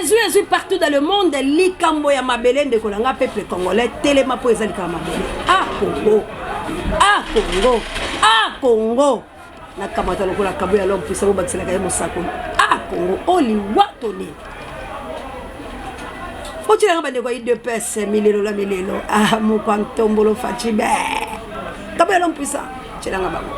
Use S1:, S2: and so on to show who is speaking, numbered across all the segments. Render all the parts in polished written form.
S1: Ezwi ezwi partout dans le monde likambo ya mabele ndeko na nga peuple congolais telema mpo eza likambo mabele. Ah Congo. Ah Congo. Ah Congo. Nakamata lokola kabo ya l'homme puissant bobakiselaka ye mosakoli. Ah Congo oliwa to nini? Otyelanga bandeko ya udps milelo la milelo. Ah mokwa ntombolo faci be. Kabo ya l'homme puissant. Tyelanga bango.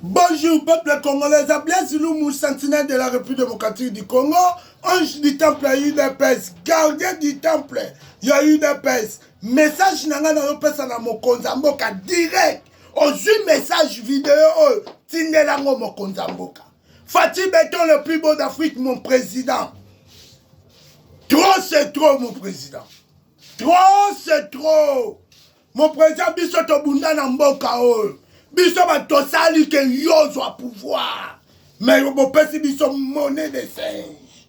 S2: Bonjour peuple congolais, eza Blaise Lumu, sentinelle de la République démocratique du Congo, ange du temple ya UDPS, gardien du temple ya UDPS. Message na ngai nazopesa na mokonzi ya mboka direct. Ozwi message video oyo, tindela yango mokonzi ya mboka. Fatih Beton le plus beau d'Afrique, mon président. Trop c'est trop mon président. Trop c'est trop. Mon président biso tobunda na mboka oyo biso bato tosali ke yo ozwa pouvoir mais bopesi biso monnaie de singe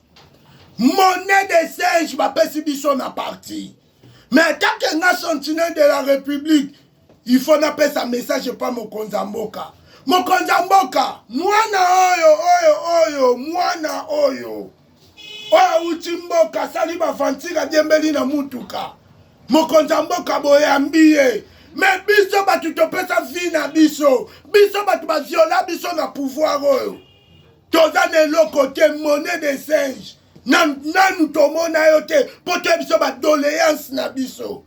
S2: monnaie de singe bapesi biso na parti mais atake nga sentinelle de la république il faut napesa message epa mokonzi ya mboka mokonzi ya mboka mwana oyo oyo oyo mwana oyo oyo awuti mboka asali bavantire adiembeli na mutuka mokonzi ya mboka boyambi ye me biso bato topesa vi na biso biso bato baviola biso na pouvoir oyo toza na eloko te monnaie de singe nanu tomona yo te mpo toye biso badoléance na biso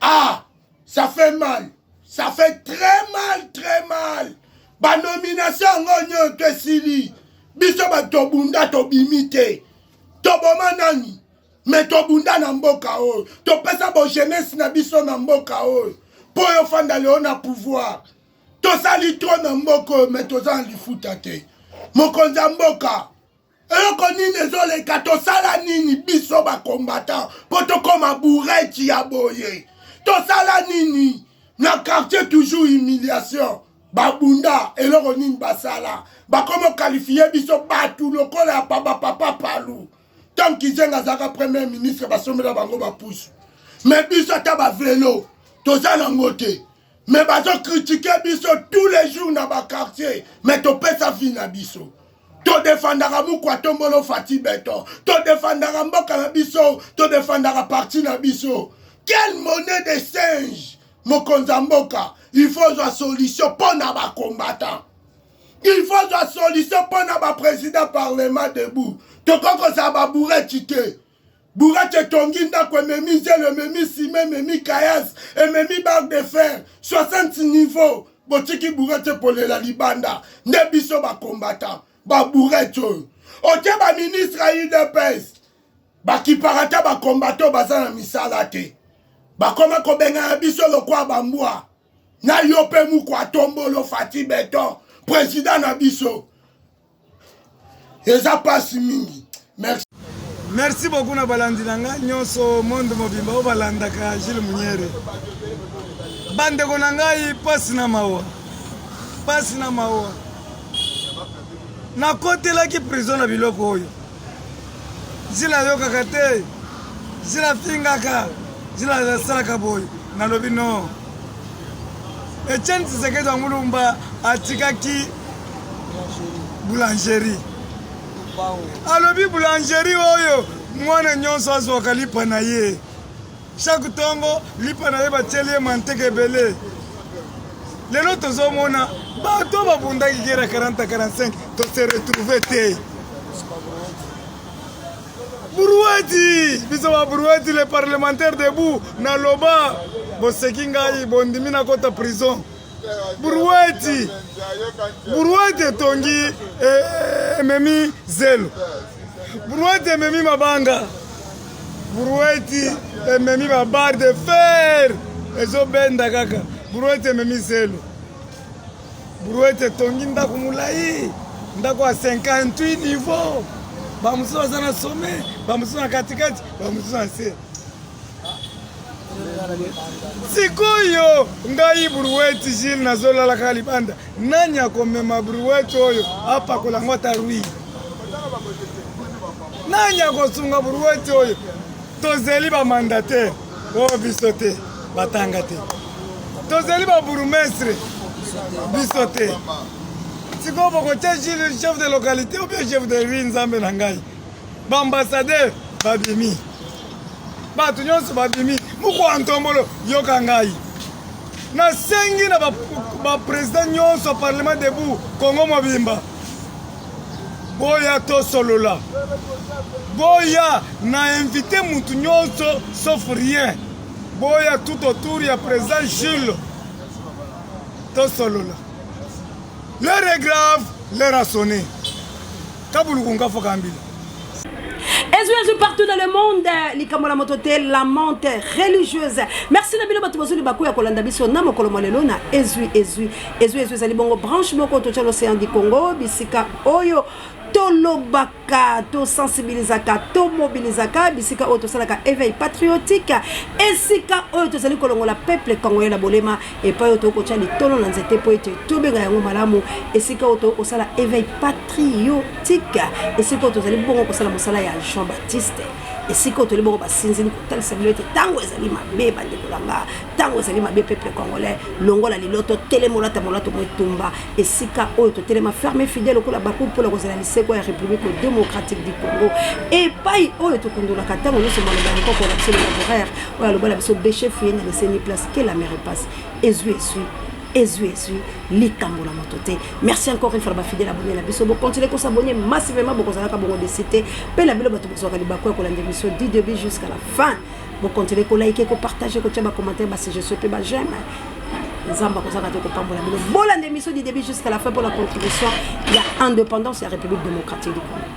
S2: ah ça fait mal ça fait très mal très mal banomination yango nyonso to esili biso bato tobunda tobimi te toboma nani me tobunda na mboka oyo topesa bojeunesse na biso na mboka oyo mpo oyo ofanda leo na pouvoir tosali tro na mboka oyo me toza na lifuta te mokonzi ya mboka eloko nini ezoleka tosala nini biso bacombattant mpo tokóma bourreti ya boye tosala nini na quartier toujours humiliation babunda eloko nini basala bakoma okalifie biso bato lokola ya papa palu ntango kizenga azalaka premier ministre basombela bango bapusu me biso ata bavelo toza nango te me bazokritike biso tous les jours na baquartier me topesa vi na biso todefandaka mukwa tombolo fati beton todefandaka mboka na biso todefandaka parti na biso quelle monnaie de singe mokonzi ya mboka il faut ozwa solution mpo na bacombattant il faut ozwa solution mpo na baprésident parlement debout tokoki kozala baboureti te Bourette etongi ndako ememi zelo ememi sima ememi kayas ememi barre de fer 60 niveau botiki bourette epolela libanda nde biso bacombattant babourette oyo otie baministre ya udps bakipaka ata bacombattant baza na misala te bakoma kobengana biso lokwa bambwa na yo mpe mukwa tombolo fati beton président na biso eza pasi mingi merci
S3: merci beaucoup na balandi na ngai nyonso monde mobimba oyo balandaka Gilles Munyere bandeko na ngai pasi na mawa pasi na mawa nakotelaki prison na biloko oyo Gilles ayokaka te Gilles afingaka Gilles asalaka boye nalobi non Etienne Tshisekedi wa Mulumba atikaki boulangerie alobi boulangerie oyo mwana nyonso azwaka lipa na ye chaque ntongo lipa na ye batieli ye manteke ebele lelo tozomona bato babundaki gera 40 45 tose retrouve te Buruati biso ba Buruati les parlementaires debout naloba boseki ngai bondimi nakota prison Buruati Buruati etongi eh, ememi zelo Buruati ememi mabanga Buruati ememi ba barre de fer ezobenda kaka Buruati ememi zelo Brouette etongi ndako molai, ndako ya 58 niveau. Bamosusu baza na sommet, bamosusu na katikati, bamosusu na nse. Sikoyo ngai Brouette Gilles nazolala kaka libanda, nani akomema Brouette oyo apakola yango ata ruine? Nani akosunga Brouette oyo? Tozeli ba mandataire oyo biso te, batanga te. Tozeli ba bourgmestre biso te. Sikoyo bokotia Gilles chef de localité ou bien chef de rue? Nzambe na ngai. Baambassadeur babimi, bato nyonso babimi. Mokwa ntombolo, yoka ngai nasengi na baprésident ba nyonso ya parlement debout Congo mobimba, boya tosolola, boya na invité mutu nyonso sauf rien, boya tout autour ya président Jules tosolola. L'heure est grave, l'heure a sonné. Kabuluku nkafa kambila.
S1: Ezwi ezwi partout dans le monde, likambo na moto te, la menthe religieuse. Merci na bino bato bozwi libaku ya kolanda biso na mokolo mwa lelo na ezwi ezwi. Ezwi ezwi ezali bongo branche moko totya l'océan du Congo, bisika oyo tolobaka, tosensibilisaka, tomobilisaka, bisika oyo tosalaka éveil patriotique, esika oyo tozali kolongola peuple congolais na bolema, epai oyo tokotya litolo na nzete mpo ete tobenga yango malamu, esika oyo tokosala éveil patriotique, esika oyo tozali bongo kosala mosala ya Jean Baptiste, esika oyo toli bongo basinzili kotalisa bino ete ntango ezali mabe, bandeko na nga, ntango ezali mabe, peuple congolais, longola liloto, telema, olata molato mo etumba, esika oyo totelema ferme, fidèle lokola baku mpona kozala lisekwa ya République démocratique du Congo, epai oyo tokundolaka ntango nyonso maloba ya nkoko na biso le laboureur oyo aloba biso bêche fouillé na laissé ni place que la mer passe. Ezwi ezwi ezwi ezwi likambo na moto te. Merci encore une fois na bafidèle abonné na biso, bocontinue kosabonner massivement, bokozalaka bongo déçus te. Mpe na bino bato bozwaka libaku ya kolanda émission du début jusqu'à la fin, bocontinue kolike, kopartage, kotia bacommentaire, basuggestion mpe baj'aime. Nzambe akozaka te kopambola bino. Bolanda émission du début jusqu'à la fin pour la contribution ya indépendance ya République démocratique du Congo.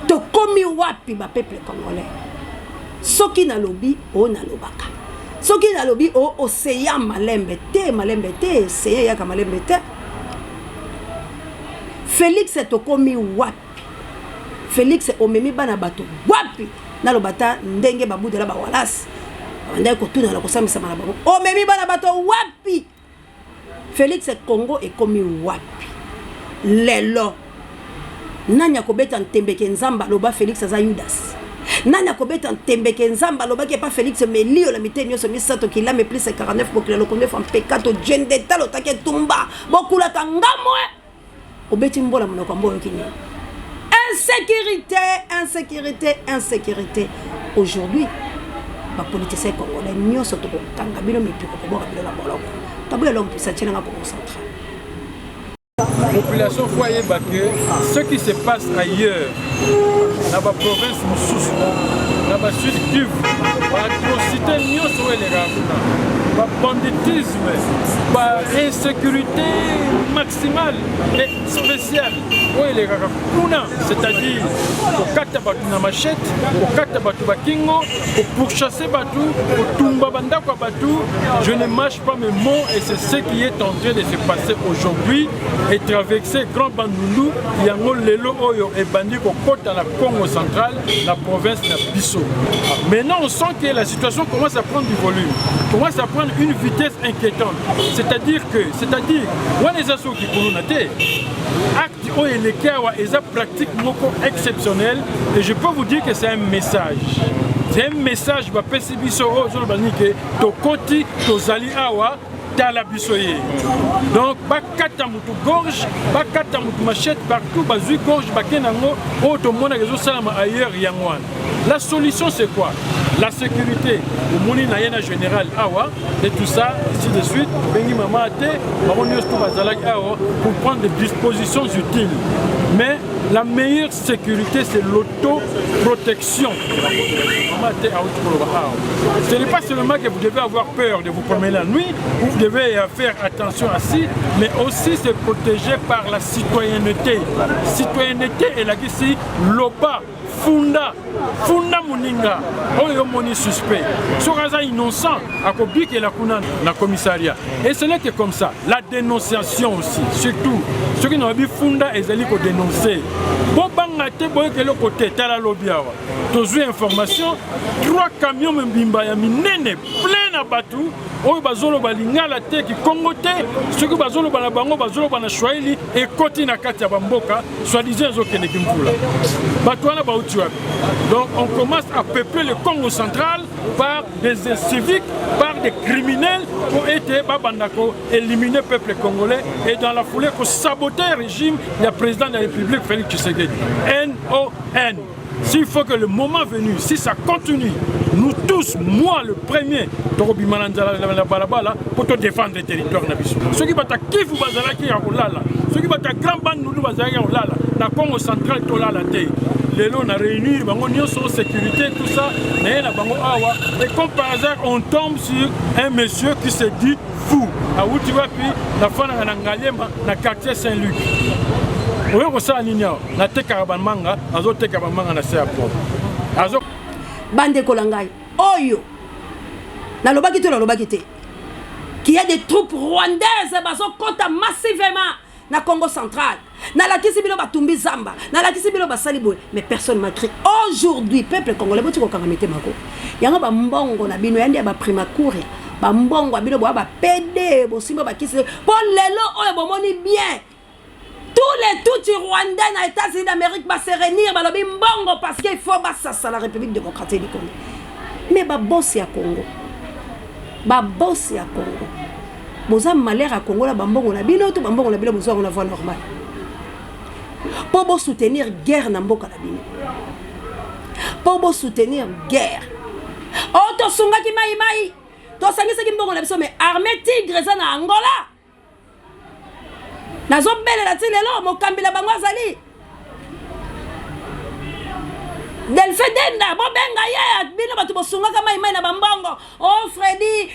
S1: Tokomi wapi, bapeuple congolais? Soki nalobi oyo nalobaka, soki nalobi o oseya malembe te, malembe te, eseya eyaka malembe te. Félix, tokomi wapi? Félix, omemi bana bato wapi? Naloba ta ndenge babudela bawalasi babandaki kotuna na kosambisama na bango. Omemi bana bato wapi, Félix? Congo ekomi wapi lelo? Nani akobeta ntembeke Nzambe aloba Félix aza Yudas? Nani akobeta ntembeke Nzambe alobaki epa Félix melio na mite nyonso misato kilame plus 49 bokila lokondo mpekato jendeta lotaki etumba bokulaka ngamwe obeti mbola monoko mbo oyoki nini? Insécurité, insécurité, insécurité. Aujourd'hui bapoliticien congolais nyonso tokokanga bino mipiko, koboka bino na boloko. Kabuya l'homme puissant tienanga Congo central.
S4: Population faut ayeba que ce qui se passe ailleurs, na baprovince mosusu, na basud Kivu, baatrocité nyonso oyo elekaka kuna, babanditisme, bainsécurité maximale et spéciale oyo elekaka kuna, c'est-à-dire kokata bato na machette, kokata bato bakingo, kopourchasser bato, kotumba bandako ya bato, je ne mâche pas mes mots, et c'est ce qui est en train de se passer aujourd'hui et traverser Grand Bandundu, yango lelo oyo ebandi kokota na Congo central, na province na biso. Maintenant, on sent que la situation commence à prendre du volume, commence à prendre une vitesse inquiétante, c'est-à-dire que, c'est-à-dire wana eza soki kuluna te, acte oyo eleki awa eza pratique moko exceptionnelle. Et je peux vous dire que c'est un message, c'est un message bapesi biso oyo ozoloba nini ke tokoti, tozali awa, tala biso ye. Donc bakata mutu gorge, bakata mutu machette partout, bazwi gorge, bakende yango oyo tomonaka ezosalama ailleurs, yango wana. La solution, c'est quoi? La sécurité. Omoni na ye na général awa et tout ça, ainsi de suite. Bengi mama te, bango nyonso to bazalaki awa pour prendre des dispositions utiles. Mais la meilleure sécurité, c'est l'autoprotection. Mama te auti koloba awa, ce n'est pas seulement que vous devez avoir peur de vous promener la nuit, vous devez faire attention à ci, mais aussi se protéger par la citoyenneté. Citoyenneté elakisi loba, funda, funda moninga oyo omoni suspect. Soki aza innocent, akobikela kuna na commissariat. Et ce n'est que comme ça, la dénonciation aussi, surtout soki na babi funda ezali kodénonce. Bobanga te, boyoka eloko te. Tala, lobi awa tozwi information, trois camions mobimba ya minene plein na bato oyo bazoloba lingala te, kikongo te, soki bazoloba na bango bazoloba na swahili, ekoti na kati ya bamboka, soi-disant ezokendeki mvula. Bato wana bauti wapi? Donc on commence à peupler le Congo central. par des inciviques, par des criminels pour ete babanda ko éliminer peuple congolais et dans la foulée ko saboter régime ya président de la République Félix Tshisekedi. N-O-N. S'il faut que le moment venu, si ça continue, nous tous, moi le premier, tokobima na nzala na balabala mpo todefendre territoire na biso. Soki bato ya Kivu bazalaki ya kolala, soki bato ya Grand Bandundu bazalaki ya kolala, na Congo central tolala te. Lelo na réunir bango nyonso, sécurité, tout ça, naye na bango awa, et comme par hasard on tombe sur un monsieur qui se dit fou. Awuti wapi? Nafanaka na Ngaliema na quartier Saint-Luc. Oyo kosala nini awa? Natekaka bamanga, azoteka bamanga na se ya pont. Azo
S1: Bandeko na ngai, oyo nalobaki to nalobaki te qu'il y a des troupes rwandaises bazokota massivement na Congo central. Nalakisi bino batumbi zamba, nalakisi bino basali boye, mais personne m'a cru. Aujourd'hui, peuple congolais, boti kokanga mitema ko yango bambongo na bino ya nde ya baprimakuria, bambongo ya bino boya ba PD bosimba bakisi mpo lelo oyo bomoni bien tous les tutsi rwandais na États-Unis d'Amérique ba se réunir, balobi mbongo parce qu'il faut basasa la République démocratique du Congo. Mais babosi ya Congo, babosi ya Congo, boza malheur ya Congo na bambongo na bino to bambongo na bino bozwa yango na voie normale mpo bosoutenir guerre na mboka na bino, mpo bosoutenir guerre oyo tosungaki mai mai, tosangisaki mbongo na biso, mais armée tigre eza na Angola. Nazobelela ti lelo mokambi na bango azali Delphin Denda, bobenga ye. Bino bato bosungaka mai mai na bambongo o oh, Fredi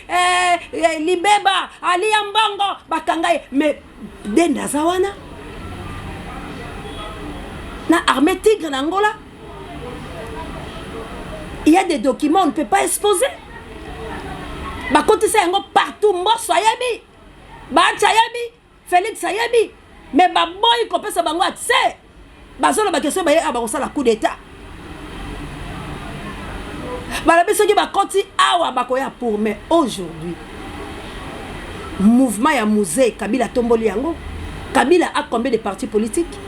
S1: libeba alia mbongo, bakanga ye, mais Denda aza wana na armée tigre na Angola. Il y a des documents on ne peut pas exposer, bakotisa yango partout. Mboso ayebi, Baati ayebi, Félix ayebi, mais baboyi kopesa bango accès. Bazoloba ke soki baye awa bakosala coup d'état. Balobi soki bakoti awa bakoya pour. Mais aujourd'hui, mouvement ya Mzee Kabila atomboli yango. Kabila a combien de partis politiques?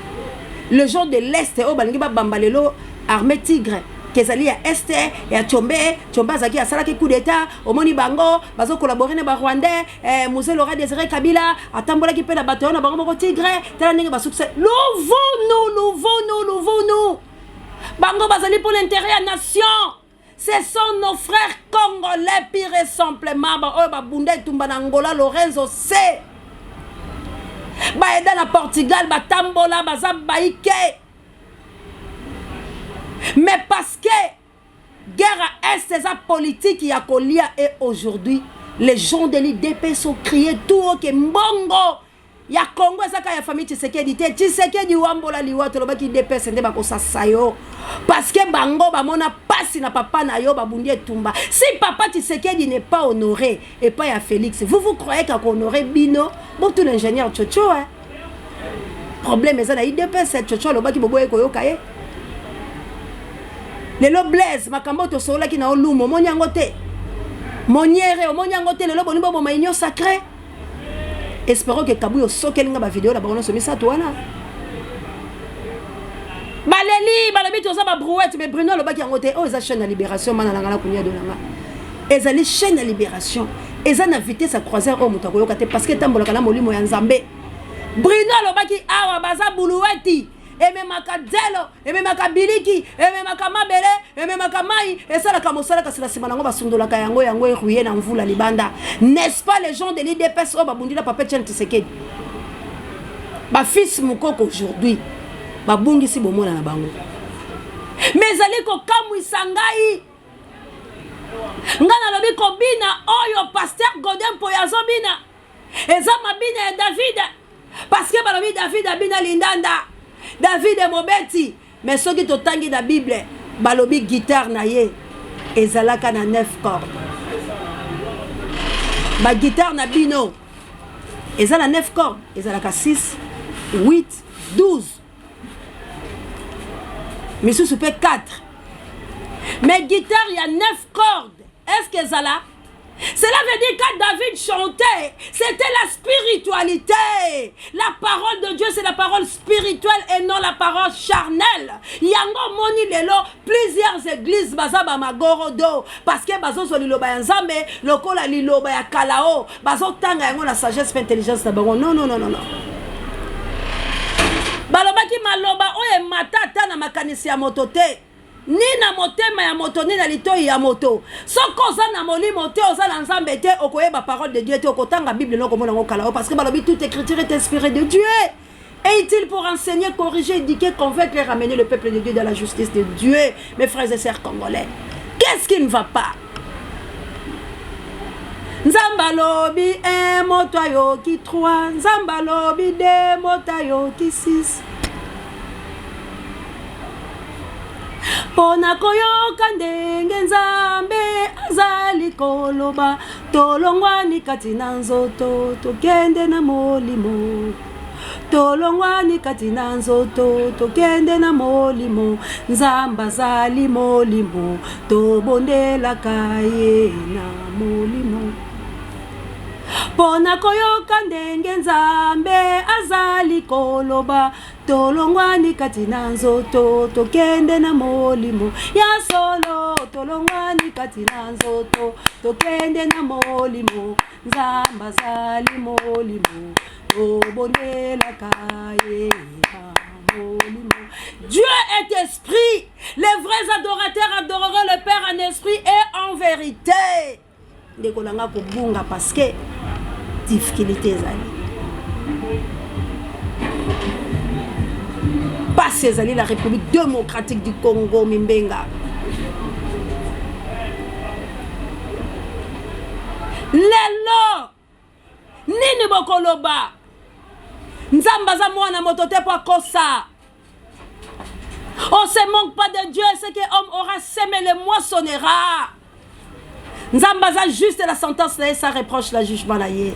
S1: Le genre de l'Est oyo balingi babamba lelo armée tigre kezali ya Est ya Tshombe. Tshombe azalaki, asalaki coup d'état. Omoni bango bazocollaborer na Barwandais. Mzee Laurent Désiré Kabila atambolaki mpe na bato oyo na bango moko tigre. Tala ndenge basukisa luvunu, luvunu, luvunu. Bango bazali mpo na intérêt ya nation. Ce sont nos frères congolais, pire et simplement. Baoyo babunda etumba na Angola, Lorenzo C, baeda na Portugal, batambola, baza baike. Mais parce que guerre à Est eza politique ya kolia, et aujourd'hui les gens de l'UDPS ont crié tout haut que mbongo ya Congo eza kaka ya famille Tshisekedi te. Tshisekedi wambola liwa. Tolobaki UDPS nde bakosasa yo parce que bango bamona pasi na papa na yo, babundi etumba. Si papa Tshisekedi n'est pas honoré epai ya Félix, vous vous croyez kaka honoré bino? Botuna ingénieur Chocho, hein? Problème eza na UDPS. Chocho alobaki, boboye koyoka ye. Lelo Blaise, makambo oyo tosololaki na olumu, omoni yango te. Moniere, omoni yango te. Lelo boni boboma union sacrée. Espérons que Kabuya osokeli nga bavideo na bango nyonso misato wana. Baleli, balobi toza babrouette, mais Bruno alobaki yango te. Oyo eza chaîne ya libération. Mana na nga na kunia do na nga, ezali chaîne ya libération, eza na vitesse ya croisière oyo moto akoyoka te parce que etambolaka na molimo ya Nzambe. Bruno alobaki awa baza buluweti, ememaka zelo, ememaka biliki, ememaka mabele, ememaka mai, esalaka mosala, kasi na nsima nango basundolaka yango, yango erouiller na mvula libanda. N'est-ce pas les gens de l'UDPS oyo babundi na papa Etienne Tshisekedi, bafils Mokoko, aujourd'hui babungisi bomona na bango? Mais ezali kokamwisa ngai. Ngai nalobi kobina oyo pasteur Godin Mpoyo azobina eza mabina ya David, parce que balobi David abina lindanda, David mobeti. Mais soki totangi na Bible, balobi guitare na ye ezalaka na 9 corde. Baguitare na bino eza na 9 corde? Ezalaka 6, 8, 12, misusu mpe 4. Mais guitare ya 9 corde, est ce que ezala? Cela veut dire quand David chantait, c'était la spiritualité. La parole de Dieu, c'est la parole spirituelle et non la parole charnelle. Yango moni lelo, plusieurs églises baza ba magorodo parce que bazo liloba ya Nzambe, lokola liloba ya kalao, bazo tanga yango na sagesse pe intelligence na bango. Non non non non non. Balobaki maloba oyo emata ata na makanisi ya moto te. Ni na motema ya moto ni na litoyi ya moto. Soki oza na molimo te, oza na Nzambe te, okoyeba parole de Dieu te, okotanga Bible na okomona yango kala parce que balobi toute écriture est inspirée de Dieu et utile pour enseigner, corriger, éduquer, convaincre et ramener le peuple de Dieu dans la justice de Dieu, mes frères et sœurs congolais. Qu'est-ce qui ne va pas? Nzambe alobi 1 moto ayoki 3, Nzambe alobi 2 moto ayoki 6. Mpo na koyoka ndenge Nzambe azali koloba, tolongwani kati na nzoto, tokende na molimo. Tolongwani kati na nzoto, tokende na molimo. Nzambe azali molimo, tobondelaka ye na molimo. Mpo na koyoka ndenge Nzambe azali koloba, Tolongwani kati na nzoto, tokende na molimo ya solo. Tolongwani kati na nzoto, tokende na molimo. Nzambe azali molimo, tobondelaka ye na molimo. Dieu est esprit. Les vrais adorateurs adoreront le Père en esprit et en vérité. Ndeko na nga kobunga parce que difficulté ezali. Pasi ezali la République démocratique du Congo mimbenga. Lelo nini bokoloba? Nzambe aza mwana moto te po akosa. On se manque pas de Dieu, ce que homme aura semé le moissonnera. Nzambe aza juste la sentence na ye sans reproche la jugement na ye.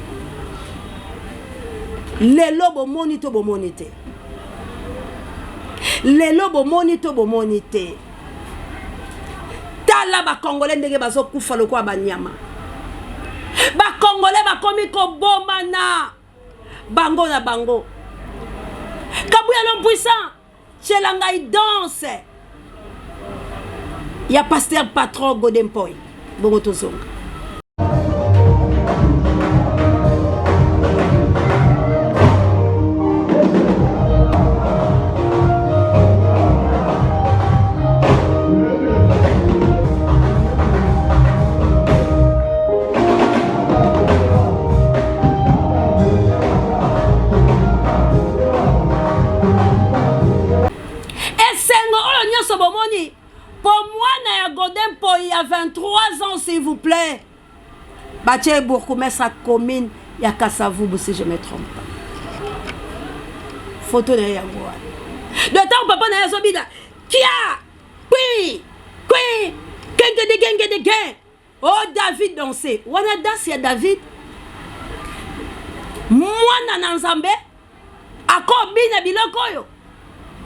S1: Lelo bomoni to bomoni te. Lelo bomoni to bomoni te. Tala ba Congolais ndenge bazokufa lokola banyama. Ba Congolais bakomi kobomana bango na bango. Kabuya l'homme puissant, tiela ngai danse ya pasteur patron Gode Mpoy. Bongo tozonga. Esengo oyo nyonso bomoni po mwana ya Godin Mpoyi ya 23 ans s'il vous plaît batie ye bourgmestre ya commune ya Kasavubu si je me trompe pas. Photo na ye yango wana. De ntango papa na ye azobina kia kwi kwi kengede gengede gen Oh David danse wana danse ya David mwana na Nzambe akobina biloko oyo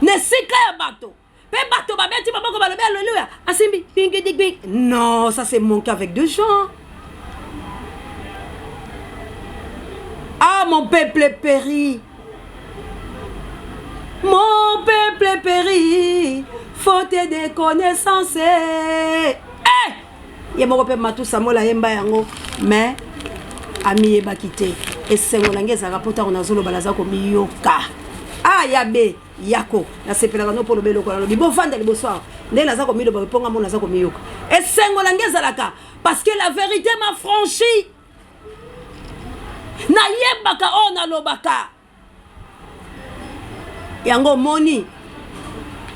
S1: na esika ya bato mpe bato babeti maboko balobi aleluya asimbi pingidigbi non ça c'est manque avec de gens ah mon peuple périt mon peuple périt faute de connaissance Eh! Ye moko pe Matou Samuel ayemba yango mais amiyebaki te. Esengo na ngai ezalaka mpo ntango nazoloba naza komiyoka. Ah ya be yako nasepelaka no mpo oloba eloko nalobi bovanda liboso awa nde naza komiloba mpo ngai moko naza komiyoka. Esengo na ngai ezalaka parce que la verite m'a franchi. Nayebaka oyo nalobaka. Yango omoni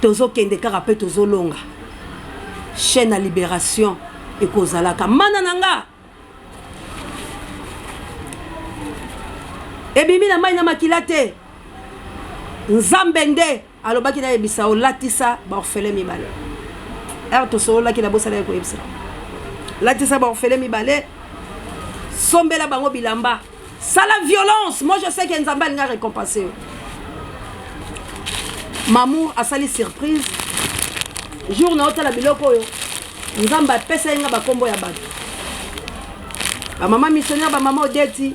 S1: tozokende kaka pe tozolonga chaine ya liberation ekozalaka mana na nga ebimi na mai na makila te nzambe nde alobaki nayebisa olatisa baorphelin mibale ere tosololaki na bosalaki koyebisa latisa baorphelin mibale sombela bango bilamba Sala violence, moi je sais que Nzambe alinga récompenser yo. Mamour asali surprise. Jour na otala biloko oyo, Nzambe apesa ye nga bakombo ya bato. Bamama missionnaire, bamama Odeti,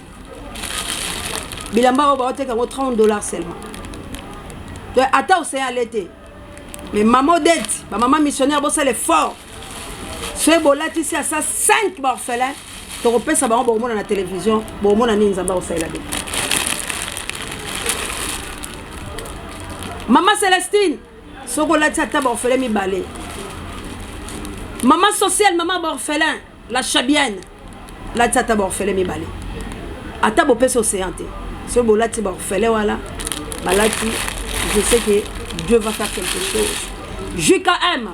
S1: bilamba oyo baoteka yango 30 $ seulement. Donc ata océan ale te, mais mama Odeti, bamama missionnaire, bosala effort. Soki bolatisi asa 5 baorphelin, tokopesa bango, bokomona na télévision, bokomona nini Nzambe akosalela bino. Mama Celestine, soki olati ata baorphelin mibale, mama sociale, mama baorphelin, la Chabienne, lati ata baorphelin mibale, ata bopesa océan te, soki bolati baorphelin wana balati, je sais que Dieu va faire quelque chose. JKM,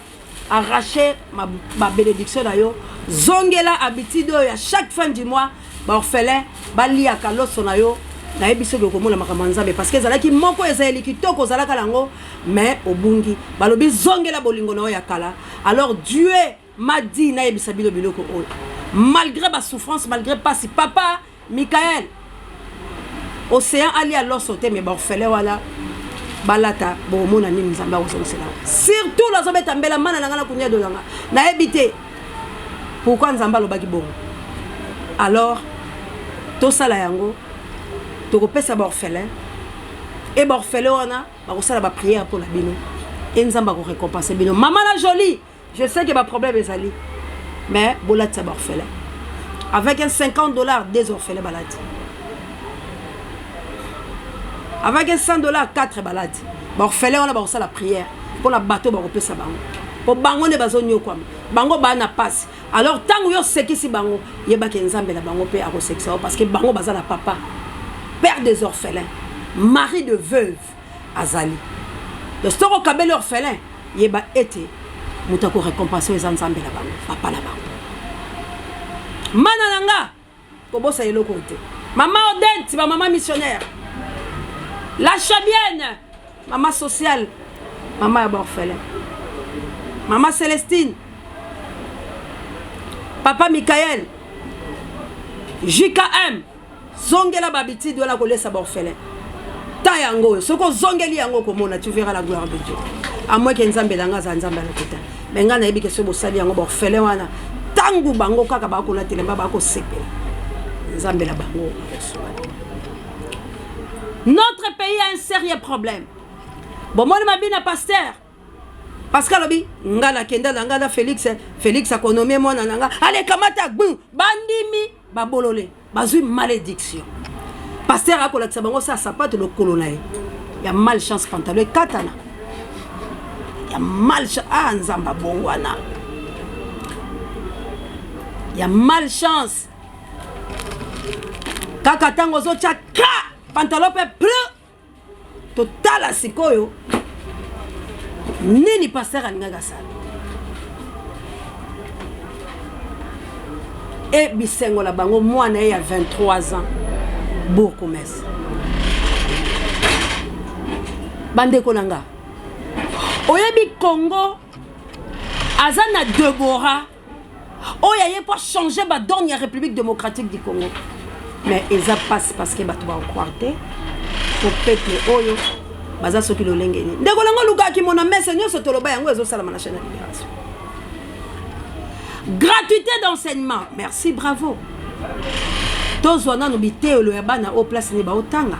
S1: arracher ma, ma bénédiction na yo, zongela habitude oyo ya chaque fin du mois baorphelin baliaka loso na yo. Nayebi soki okomona makambo ya Nzambe, parce que ezalaki moko ezaleli kitoko ozalaka nango, mais obungi. Balobi zongela bolingo na yo ya kala. Alors Dieu m'a dit nayebisa bino biloko oyo, malgré basouffrance, malgré pasi. Papa Michael, océan alia loso te, mais baorphelin wana balata, bokomona nini Nzambe akozongisela. Surtout nazobeta mbela mana na ngai na kunia dolanga, nayebi te pourquoi Nzambe alobaki bongo. Alors tosala yango, tokopesa baorphelin e baorphelin wana bakosala baprière mpo na bino e Nzambe akorécompense bino. Mama na Jolie, je sais que baproblème ezali, mais bolatisa baorphelin avec un 50 $, des orphelins balati avec un 100 $, 4 balati. Baorphelin wana bakosala prière mpona bato bakopesa bango, mpo bango nde bazonyokwama, bango baa na pasi. Alors ntango yo osekisi bango, yebaki Nzambe na bango mpe akosekisa yo, parce que bango baza na papa, père des orphelins, mari de veuve azali. Donc soki okabeli orphelin, yeba ete moto akorécompense eza Nzambe na bango, papa na bango. Mana na nga, kobosa eloko te. Mama Odette, bamama missionnaire, la Chabienne, mama sociale, mama ya baorphelin, mama Célestine, papa Michael, JKM, zongela bahabitude wana kolesa baorphelin. Ta yango oyo, soki ozongeli yango, okomona, tu verras la gloire de Dieu. À moins que Nzambe na nga aza Nzambe ya lokuta, mais ngai nayebi ke soki bosali yango, baorphelin wana, ntango bango kaka bakolatelemba, bakosepela, Nzambe na bango akosunga. Notre pays a un sérieux problème. Bomoni mabina pasteur Pascal alobi nga nakenda na nga na Félix, Félix akonommer mwana na nga, alekamata gbu, bandimi babolole bazwi malédiction. Pasteur akolakisa bango sa sapato, lokolo na ye ya malchance, pantalon ekatana ya malchance. Ah, Nzambe abongwana ya malchance kaka ntango ozotya kra pantalon mpe pleu. Totala sikoyo nini pasteur alingaki asala. E bisengo na bango, mwana ye ya 23 ans bourgmestre. Bandeko na nga, oyebi Congo aza na Debora oyo aye mpo changer badonne ya République démocratique du Congo, mais eza mpasi parce que bato bakocroire te po peuple oyo baza soki lolenge nini. Ndeko nango olukaki mona mese nyonso, toloba yango ezosalama na chaîne ya Libération. Gratuité d'enseignement, merci, bravo. Tozwa nano biteyelo ya bana oyo, place nini baotanga.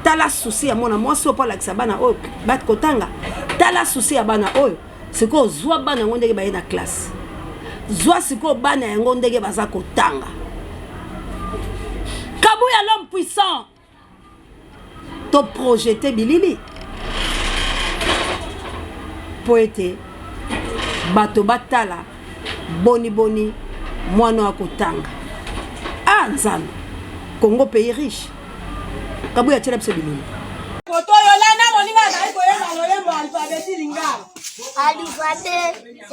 S1: Tala souci ya mwana mwasi oyo mpo alakisa bana oyo bakotanga. Tala souci ya bana oyo. Sikoyo zwa bana yango ndenge baye na classe, zwa sikoyo bana yango ndenge baza kotanga. Kabuya, l'homme puissant, toprojeter bilili mpo ete bato batala boniboni mwana oyo akotanga. Ah Nzambe, Congo pays riche. Kabuya atiela biso bilili.
S5: Koto yolanda moninga azali koyemba loyembo alfabeti lingala.
S6: Alfabe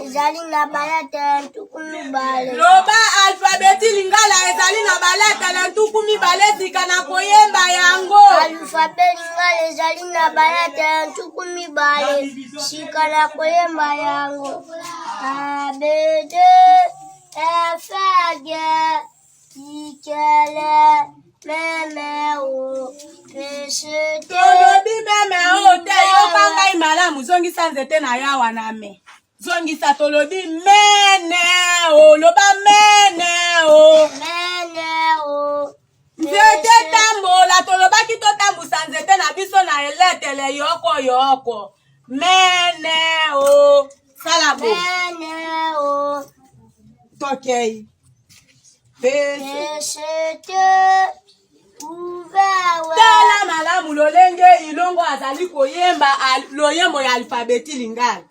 S6: ezali na balata 20.
S5: Loba alfabeti lingala ezali na balata na 20 sika na koyemba yango.
S6: Alfabe lingala ezali na balata ya 20 sika na koyemba yango. A B D F G I K L M O P C T.
S5: Tolobi meme oyo te, yoka ngai malamu, zongisa nzete na yo awa na me. Zongisa, tolobi mene o, loba mene o.
S6: Mene. N O.
S5: Nzete tambola, tolobaki totambusa nzete na biso na eletele yoko yoko. Mene o. Sala bo.
S6: Mene o.
S5: Tokei.
S6: P C T
S5: Tala malamu lolenge Ilongo azali koyemba loyembo ya alfabeti lingala.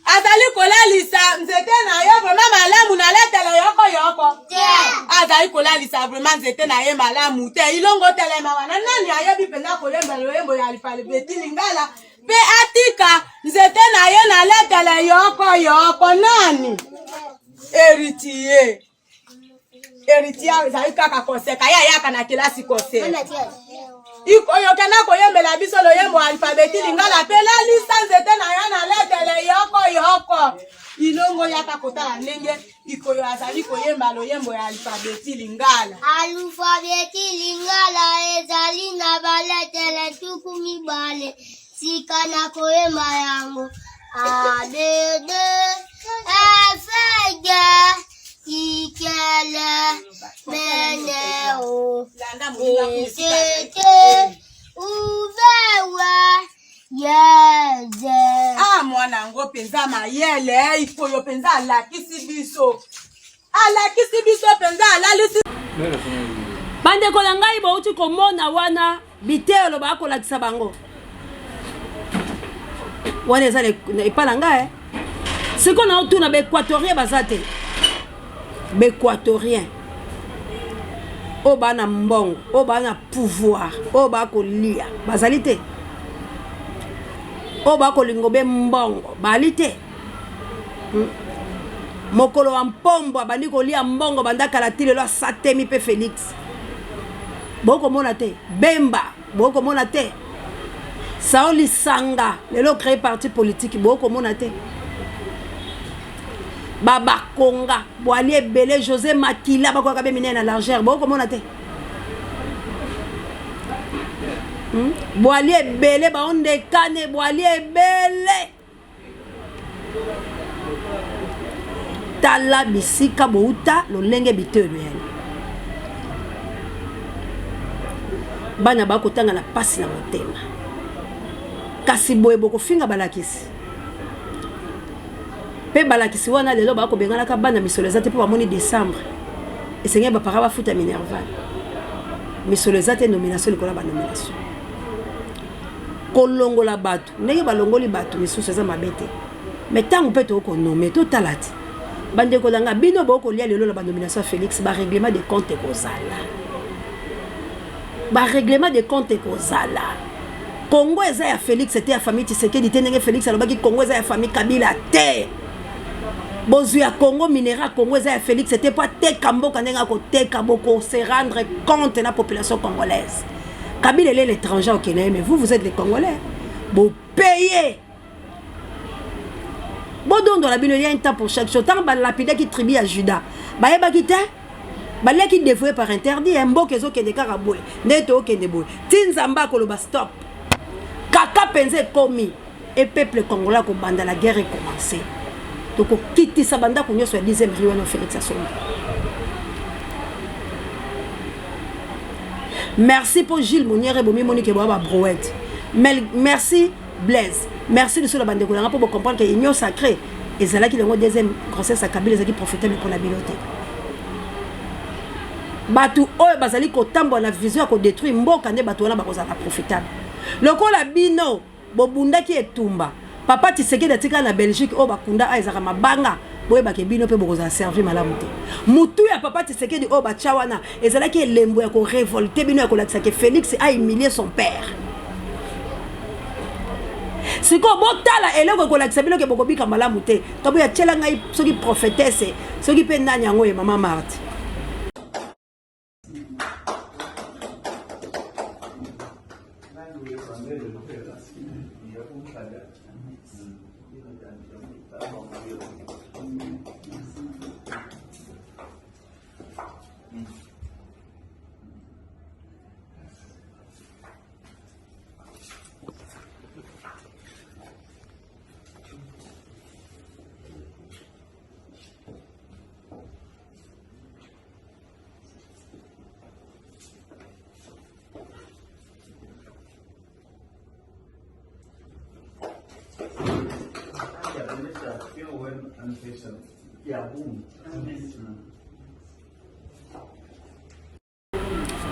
S5: Azali kolalisa nzete na ye vraiment malamu na letele yoko yoko. Azali kolalisa vraiment nzete na ye malamu te. Ilongo telema wana nani ayebi mpenza koyemba loyembo ya alfabeti lingala mpe atika nzete na ye na letele yoko yoko nani? Heritier. Heritier ezali kaka koseka ye ayaka na kelasi koseka oyo okenda koyembela biso loyembo alfabeti lingala mpe lalisa nzete na yo na letele yoko yoko ilongo yaka kotala ndenge ikoyo azali koyemba loyembo ya alfabeti lingala.
S6: Alufabeti lingala ezali na baletele 20. Sika na koyemba yango A B D F G I K L M N O P C T U V W Y Z.
S5: Ah, mwana yango mpenza mayele ikoyo mpenza alakisi biso alakisi biso mpenza alalisi.
S1: Bandeko na ngai, bouti komona wana biteyelo bakolakisa bango wana eza epa na ngai eh. Sikoyo naotuna baéquatorien baza te, baéquatorien oyo baa na mbongo, oyo baa na pouvoir, oyo baa kolia bazali te, oyo baa kolinga be mbongo bali te. Mokolo wa mpombo abandi kolia mbongo banda kala ti lelo asatemi mpe Felix bokomona te, Bemba bokomona te, Sao Lisanga lelo créé parti politique bokomona te, babakonga bwali ebele José Makila bakoyaka be minene na largeur bokomona te, Bwali ebele baondekane bwali ebele. Tala bisika bouta lolenge biteyelo yali bana bakotanga na pasi na motema, kasi boye bokofinga balakisi mpe balakisi wana lelo bakobenganaka bana misolo eza te mpo bamoni décembre esengeli bapara bafuta minerval, misolo eza te, nomination likolo ya banomination, kolongola bato ndenge balongoli bato misusu eza mabe te, mais ntango mpe tokonome totala te. Bandeko na nga, bino bokolia lelo na banomination ya Félix, barèglement de compte ekozala, barèglement de compte ekozala. Congo eza ya Félix te, ya famille Tshisekedi te, ndenge Félix alobaki Congo eza ya famille Kabila te. Bozwi ya Congo, minerai ya Congo eza ya Félix te mpo ateka mboka ndenge akoteka. Boko se rendre compte na population congolaise. Kabila ele l'étranger okende, mais vous, vous êtes les Congolais, bopaye bodondola bino. Il y a un temps pour chaque chose. Ntango balapidaki tribu ya Juda, bayebaki te, baliaki dévoué par interdit. Mboka ezokende kaka boye nde tookende boye ti Nzambe akoloba stop. Kaka mpenza ekomi e peuple congolais akobanda la guerre ecommence, tokokitisa bandako nyonso ya 10e rue wana Félix asomba. Merci mpo Gilles Moniere bomimoni ke boya babrouette. Merci Blaise, merci lisusu na bandeko na nga mpo bocomprendre ke union sacrée ezalaki nango deuxième grossesse ya Kabila ezalaki profitable mpona bino te. Bato oyo bazali kotambola na vision ya kodétruire mboka nde bato wana bakozala profitable. Lokola bino bobundaki etumba, papa Tshisekedi atikala na Belgique oyo bakunda a ezalaka mabanga, boyebake bino mpe bokozala servi malamu te. Mutu ya papa Tshisekedi oyo batya wana ezalaki elembo ya korevolte bino, ya kolakisa ke Félix a humilié son père. Sikoyo botala eloko ekolakisa bino ke bokobika malamu te. Kabuya tiela ngai soki prophétesse soki mpe nani yango ye mama Marthe.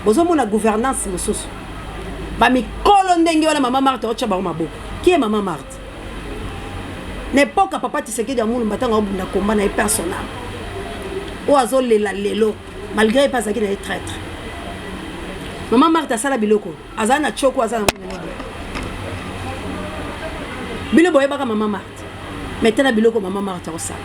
S1: Bozomona gouvernance mosusu bamikolo ndenge wana mama Marthe otya bango maboko. Qui est mama Marthe? Na epoque ya papa Tshisekedi ya Mulumba, ntango aobunda komba na ye personnel oyo azolela lelo, malgré ye mpe azalaki na ye traître, mama Marthe asala biloko, azala na tioko, aza nango lelo. Bino boyebaka mama Marthe, mais tala biloko mama Marthe akosala.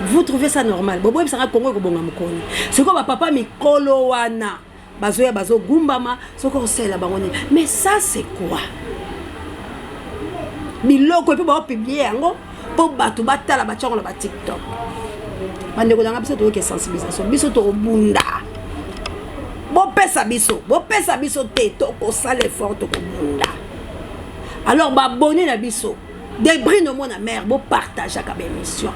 S1: Vous trouvez ça normal? Boboyebisaka Kongo ekobonga mokoni. Sikoyo bapapa mikolo wana bazoya, bazogumbama, soki osalela bango nini? Mais ça, c'est quoi? Biloko epe baopublier yango mpo bato batala, batiango na baTikTok. Bandeko nanga, biso toyoke sensibilisation, biso tokobunda. Bopesa biso, bopesa biso te, tokosala effort, tokobunda. Alors babone na biso debris nomona mare, bopartageaka baémission.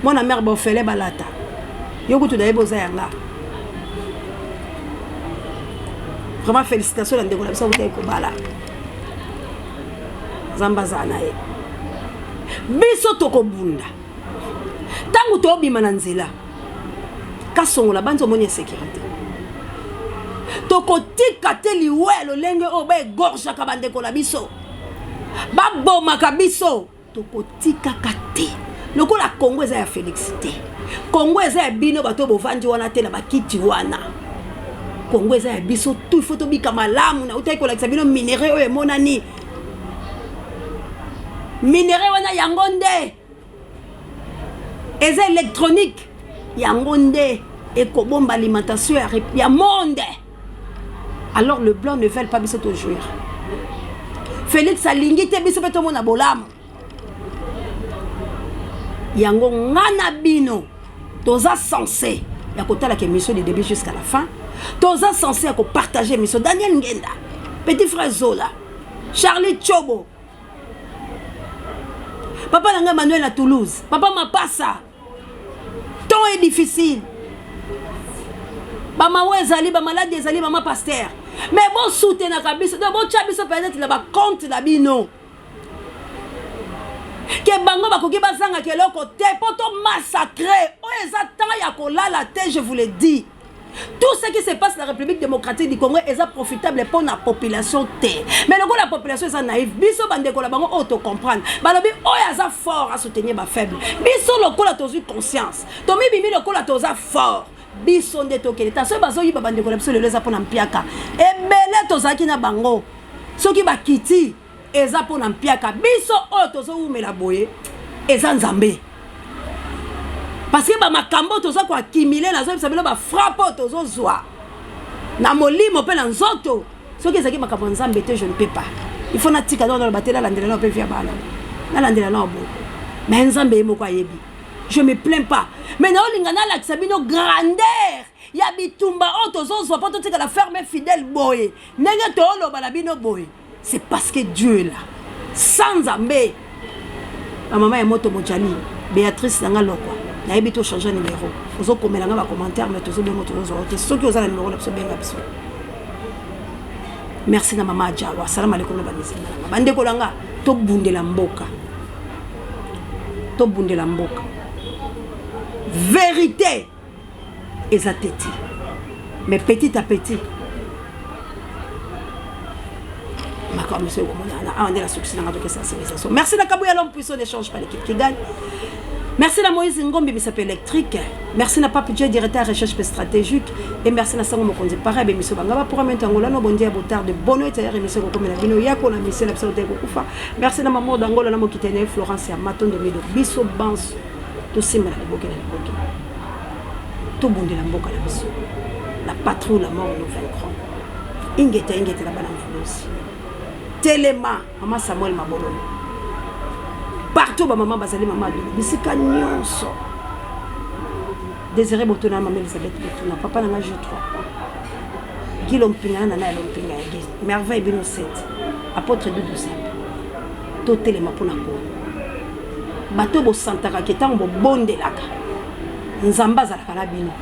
S1: Mwana mare, bofele balata yo kutu nayebi oza yanga. Vraiment, félicitation na ndeko na biso akutaki kobala. Nzambe azala na ye. Biso tokobunda. Ntango tobima na nzela, kasongola banzi, omoni insécurité, tokotika te. Liwa ya lolenge oyo baégorgeaka bandeko na biso, babomaka biso, tokotikaka te. Lokola Kongo eza ya Félix te, Kongo eza ya bino bato bovandi wana te na bakiti wana, Kongo eza ya biso tout. Il faut tobika malamu. Nautaki kolakisa bino minerai oyo emonani. Minerai wana, yango nde eza électronique, yango nde ekobomba alimentation ya monde. Alors le blanc ne veulent pas biso tojouir. Félix alingi te biso mpe tomona bolamu. Yango nga na bino toza censé ya kotalaka émission du début jusqu'à la fin, toza censé ya kopartage émission. Daniel Ngenda, petit frère Zola, Charlie Chobo, papa na ngai Emmanuel na Toulouse, papa Mapasa, temps est difficile, bamawa ezali, bamaladi ezali, mama pasteur, mais bosoutenaka biso. Donc botya biso peut-être na bacompte na bino ke bango bakoki bazangaka eloko te mpo tomassacre. Oyo eza temps ya kolala te, je vous le dis. Tout ce qui se passe na République démocratique du Congo eza profitable mpo na population te, mais lokola population eza naïve, biso bandeko na bango oyo tocomprendre, balobi oyo aza fort asoutenir bafaible. Biso lokola tozwi conscience, tomibimi lokola toza fort, biso nde tokende ta. Soki bazoyiba bandeko na biso lelo, eza mpona mpiaka. Ebele tozalaki na bango, soki bakiti, eza mpona mpiaka. Biso oyo tozowumela boye, eza Nzambe, parce que bamakambo oyo toza koaccumuler, nazoyebisa bino, bafrappe oyo tozozwa na molimo mpe na nzoto, soki ezalaki makambo ya Nzambe te, je ne peux pas. Il faut natika nao, naloba te, nalandela nao mpe via bana, nalandela nao boye. Mais Nzambe ye moko ayebi. Je me plains pas, mais naolinga nalakisa bino grandeur ya bitumba oyo tozozwa mpo totikala ferme, fidèle boye. Ndenge tooloba na bino boye, c'est parce que Dieu est là. Sans Nzambe, bamama ya moto mojali, Béatrice nanga lokwa, nayebi te ochange numéro, ozokomela nga bacommentaire, mais tozobenga, tozozwa te. Soki oza na numéro na biso, benga biso. Merci na mama Ajawa. Asalamu alaikum na bamizima nanga, bandeko na nga. Tobundela mboka, tobundela mboka. Vérité eza teti, mais petit à petit makambo mosusu ekomonana. Awa nde nasukisi nanga, toke sensibilisation. Merci na Kabuya, l'homme puissant n'échange pas l'équipe qui gagne. Merci na Moïse Ngombi, misape électrique. Merci na Pape Dieu, directeur recherche stratégique. Et merci na Sango Mokonzi Pareil, émission banga ba programme tangola no bondia botard de bono et d'ailleurs émission ko komela bino yako na mission na biso te kokufa. Merci na Maman d'Angola na mokitene Florence ya Matondo Mido. Biso banso tosimba na liboke na liboke. Tobundela mboka na biso. La patrie ou la mort, nous vaincrons. Ingeta ingeta na bana mvuluzi. Telema mama Samuel Mabololo. Partout ba mama bazali, mama Adolo bisika nyonso. Désiré Botona, mama Elizabeth Botuna, papa na nga G3. Gilo Mpinga na nana ya Lompinga ya Giz. Merveille bino 7. Apôtre Doudou Simple. Totelema mpona Kongo. Bato bosantaka ke ntango bobondelaka, Nzambe azalaka na bino.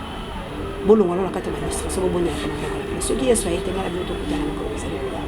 S1: Bolongwa na kati ya baadministration, bobondelaka na mboka na bino. Soki Yesu aye te, ngai na bino tokutana mokolo ezali koya.